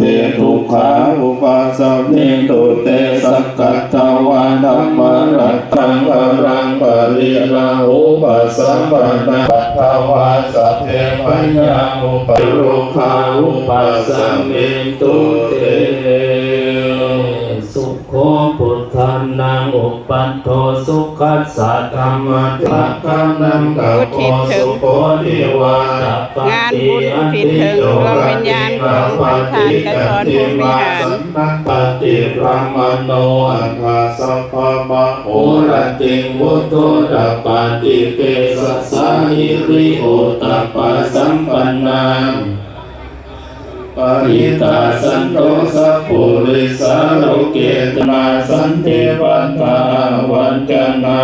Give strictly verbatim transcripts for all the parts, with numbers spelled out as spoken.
te dukkhā vūpasamentu te. Sakkatvā dhammaratanaṃ varaṃ pariḷāhūpasamanaṃ katvā sabbe bhayā vūpa rogā vūpasamentu te. Sukho buddhānaṃ uppādo, sukhā saddhammadesanā. Lakkhaṇaṃ tapo sukho divā tapati, ādicco rattimābhāti. งานบุญอุทิศถึงดวงวิญญาณของพระธาตุกระท้อนพรหมวิหาร Ādicco rattimābhāti, paṭikkama no aṭṭha sabbamahorattiṃ buddho tapati tejasā. Hiriottappasampannā pahitā santo sappurisā loke, te nāsanti patthānaṃ avañcanā.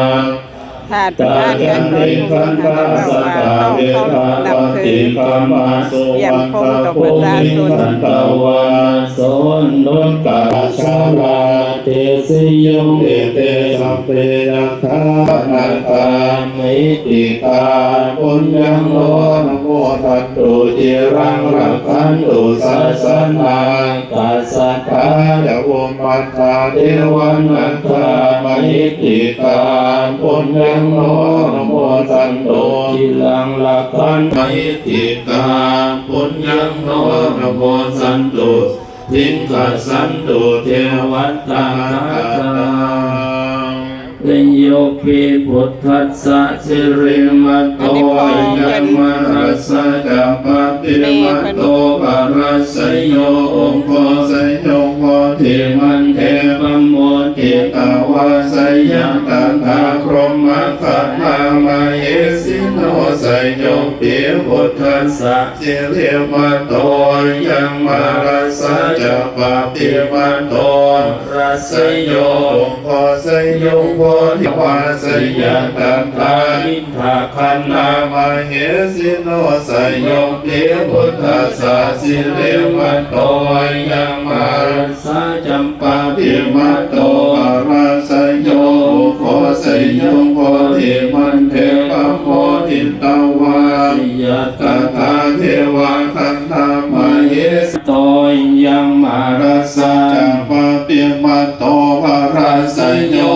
ธาตุ Tañca ธาตุ ขันธ์ ขันธ์ ขันธา สัตตา เวทา ปัตถิกรรมา สุวัตตภูมิ สันตวานาโส อนุตตร ชาลา เตสิ โย เอ เต สัพเพ ยักข า พะนัก ข ามหิติกา ปุญญัง โน อนุโมทันตุ จิรัง รักขันตุ สาสะนัง Taṃ saddhāya bhummaṭṭhā devā nāgā mahiddhikā, puññaṃ no anumodantu, ciraṃ rakkhantu mahiddhikā, puññaṃ no anumodantu, dīghassantu devatāgatā. Jayopi buddhassa sirīmato ayaṃ, mārassa ca pāpimato parājayo, ugghosayuṃ bodhimaṇḍe pamoditā, jaya tadā brahmagaṇā mahesino. Jayopi buddhassa sirīmato ayaṃ, mārassa ca pāpimato parājayo, ugghosayuṃ bodhimaṇḍe pamoditā, jaya tadā indagaṇā mahesino. Jayopi buddhassa sirīmato ayaṃ, mārassa ca pāpimato parājayo, ugghosayuṃ bodhimaṇḍe pamoditā, jaya tadā devagaṇā mahesino. Ayaṃ mārassa ca pāpimato parājayo,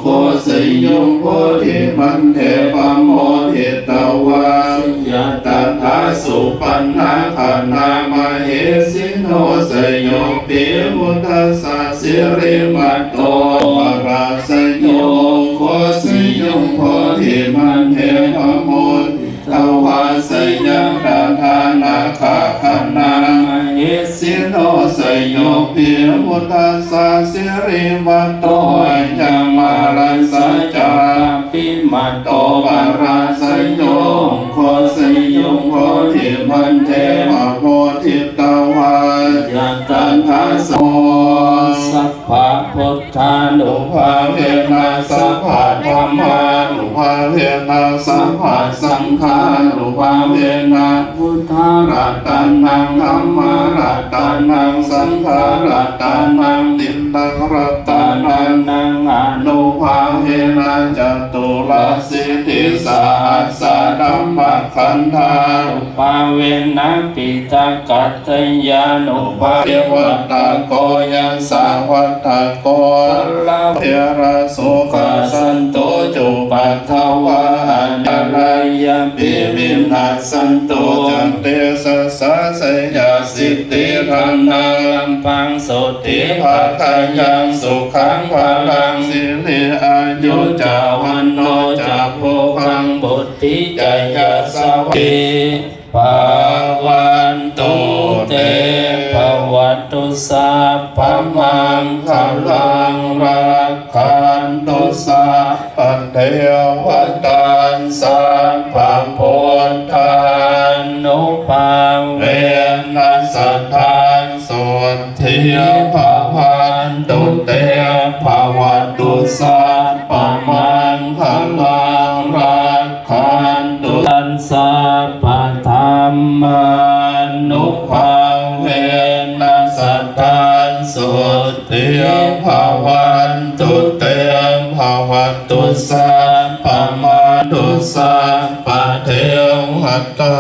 ugghosayuṃ bodhimaṇḍe pamoditā, jaya tadā supaṇṇagaṇā mahesino. Jayopi buddhassa sirīmato parājayo, ugghosayuṃ bodhimaṇḍe pamoditā, jaya tadā nāgagaṇā mahesino. Jayopi buddhassa sirīmato ayaṃ, mārassa ca pāpimato parājayo, ugghosayuṃ bodhimaṇḍe pamoditā, jaya tadā sabbabuddh ānubhāvena sabbadhammānubhāvena sabbasaṅghānubhāvena buddharatanaṃ dhammaratanaṃ saṅgharatanaṃ tiṇṇaṃ ratanānaṃ ānubhāvena caturāsītisahassadhammakkhandhānu bhāvena piṭakattayānubhāvena devattā ko yasavattā ko balābhayā sukhā santu cupaddavā antarāyāpi vinassantu ca tejasā. Jayasiddhi dhanaṃ lābhaṃ sotthi bhāgyaṃ sukhaṃ balaṃ siri āyu ca vaṇṇo ca bhogaṃ vuḍ ṭhi ca yasavā bhavantu te. Bhavatu sabbamaṅgalaṃ rakkhantu sabbadevatā sabbabuddhānubhāvena sadā sotthī bhavantu te. Bhavatu sabbamaṅgalaṃ rakkhantu sabbadhammānubhāvena sadā sotthī bhavantu te. Bhavatu sabbamaṅgalaṃ sabbadevatā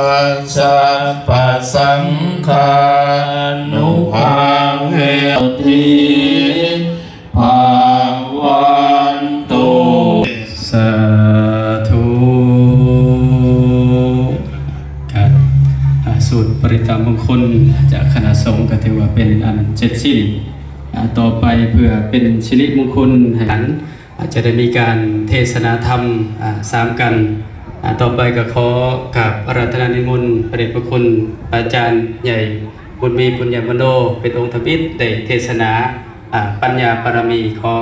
sabbasaṅghānubhā คนจากคณะสงฆ์ก็ถือว่าเป็นอันเสร็จสิ้น อ่า ต่อไปเพื่อเป็นสิริมงคลให้ อาจจะได้มีการเทศนาธรรม อ่า สามกัน อ่า ต่อไปก็ขอกราบอาราธนานิมนต์พระเดชพระคุณอาจารย์ใหญ่บุญมี ปุญญมโน เป็นองค์ทมิตรได้เทศนา อ่า ปัญญาปารมี ขอ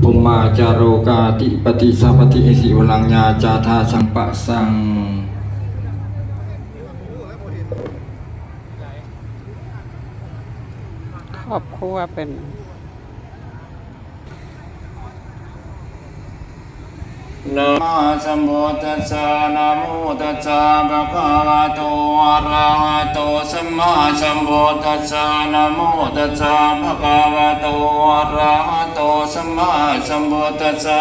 Bhummā ca lokādhipatī sabbadhi esi varaññā ca dā sampassaṃ. ครอบครัวเป็น Namo sambuddhassa, namo tassa bhagavato arahato sammāsambuddhassa, namo tassa bhagavato arahato sammāsambuddhassa.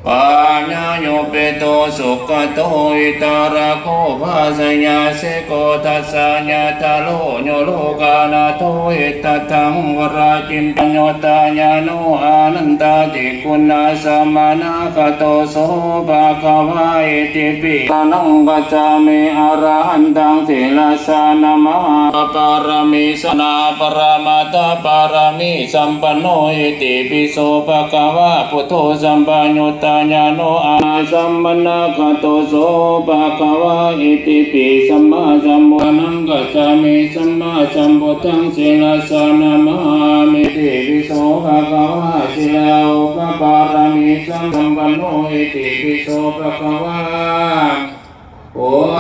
Paññāyo peto sugato vitarako bhāseyya sikho dassanātha lo nyo lokanato etatthaṃ varacittā ñāṇo anantādi guṇasamannāgato so bhagavā itipi saraṇaṃ gacchāmi arahantaṃ sirasā namāmi. Pāramī sabbā paramattha pāramī sampanno itipi so bhagavā buddho sabbaññutañāṇo a samannāgato so bhagavā itipi sammāsambuddhassa saraṇaṃ gacchāmi sammāsambuddhaṃ sirasā namāmi itipi so bhagavā sīla upapāramī sampanno itipi so bhagavā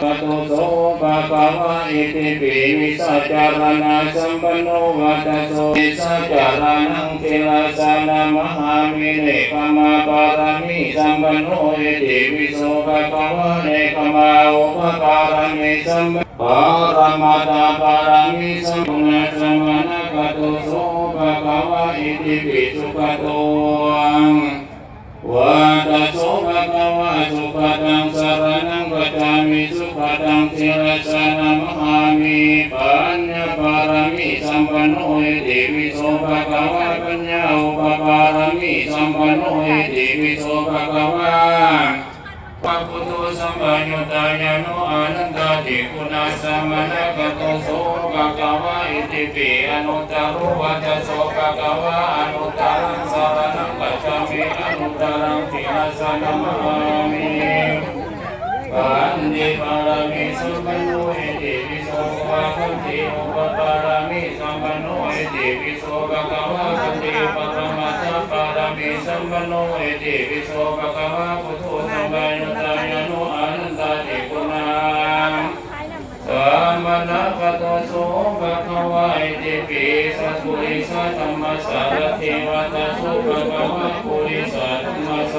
Gato so bhagavā itipi vijjācaraṇasampanno vata so vijjācaraṇaṃ sirasā namāmi. Nekkhamma pāramī sampanno itipi so bhagavā nekkhamma upapāramī sampanno paramattha pāramī sampanno guṇasamannāgato so bhagavā itipi sugato vata so bhagavā sugataṃ saraṇaṃ gacchāmi sugataṃ sirasā namāmi. Paññā pāramī sampanno itipi so bhagavā paññā upapāramī sampanno itipi so bhagavā buddho sabbaññutañāṇo anantādi guṇasamannāgato so bhagavā itipi anuttaro vata so bhagavā anuttaraṃ saraṇaṃ gacchāmi anuttaraṃ sirasā namāmi. Khanti pāramī sampanno itipi so bhagavā khanti upapāramī sampanno itipi so bhagavā khanti paramattha pāramī sampanno itipi so bhagavā buddho sabbaññutañāṇo anantādi guṇaṃ samannāgato so bhagavā itipi sappurisadammasārathi vata so bhagavā purisadammasā